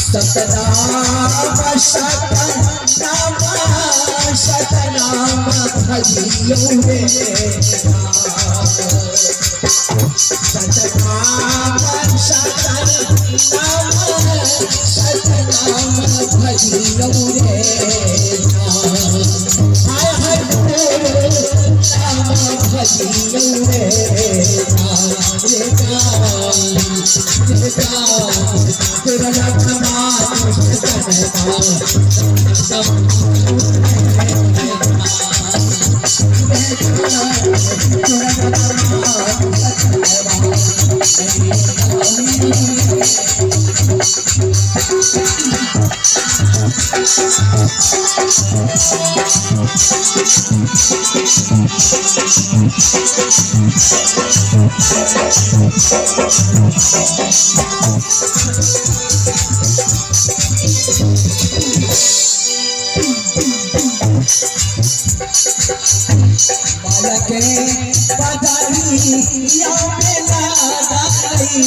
Satnam Satnam Satnam भजियो रे। सतनाम सतनाम सतनाम भजियो रे। हाय हाय नाम भजियो रे। रे रे तेरा बालके बजारिया में लगाई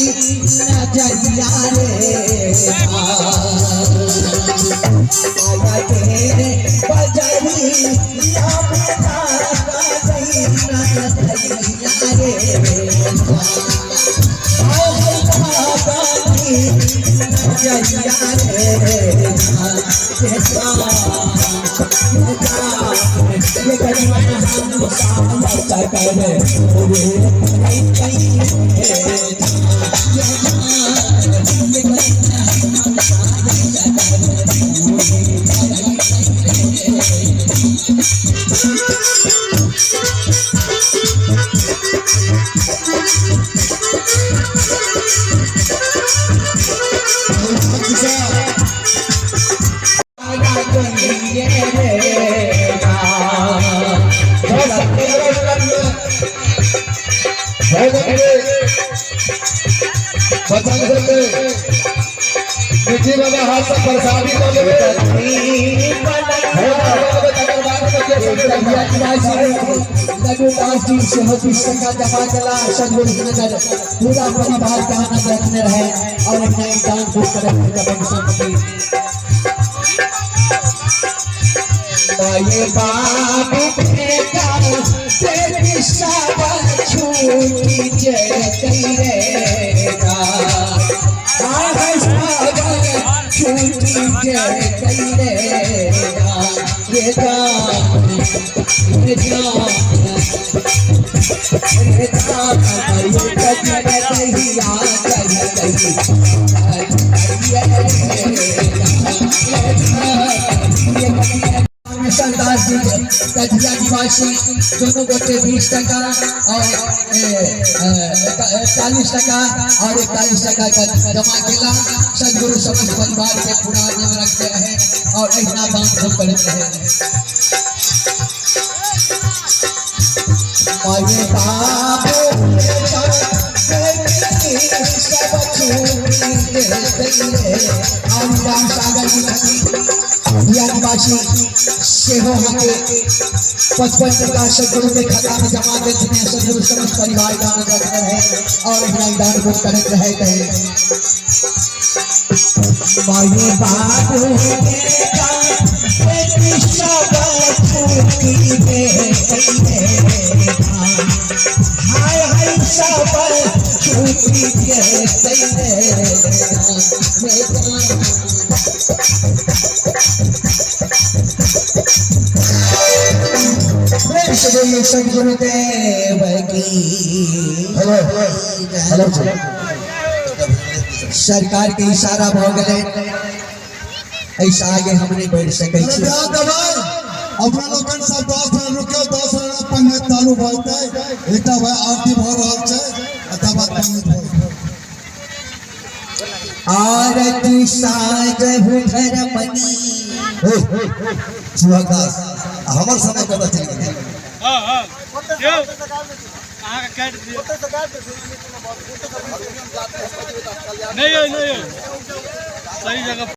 नजरिया रे। बालके बजारिया में लगाई नजरिया रे। नजरिया रे। मिठी बाबा हाथ से प्रसादी दऽ देबै। लड्डू दास जी सेहो 20 टका जमा कला। सदगुरु नगर पूरा परिवार के आनंद रखने रहे और अपना एक दान पुण्य करे अपन संपत्ति। माये बाबू बेटा तेरी सब छूटी जतई रे। आह सब छूटी जतई रे। ये जान ये जान रे जान ये कजन दहिया कही कही। परमेश्वर दास जी कजिया निवासी दोनों गोटे 20 टका और 40 टका और 41 टका का जमा केला। सदगुरु समस्त परिवार के पूरा आनंद रखते रहे और अहिना दान धर्म करते रहे। माये बाबू सब छूटी गई। और राम सागर जी छथिन निवासी सेहो अहाँके 55 टका सदगुरु के खाता में जमा देथिन। सदगुरु समस्त परिवार के आनंद रखने रहे और अहिना दान पुण्य करैत रहे। कहे माये बाबू बेटा बेटी सब छूटी गई। हाय हाय सब छूटी गई। प्रेम से बोलिए सदगुरुदेव की। Hello hello. सरकार के इशारा भऽ गेलै, ऐसा आगे हम नहीं बढ़ि सकै छी। देबै अपना लोकन सब 10 मिनट रुकियौ। 10 मिनट पंगत चालू भऽ जेतै। एकटा भाई आरती भऽ रहल छै आ तकर बाद पंगत भऽ जेतै। आरती साजहु धर्मनी। हे सुहाग दास, हमर समय कतऽ चलि गेलै? हाँ, यौ अहाँके काटि दियौ। नहीं यौ, नहीं यौ, सही जगह।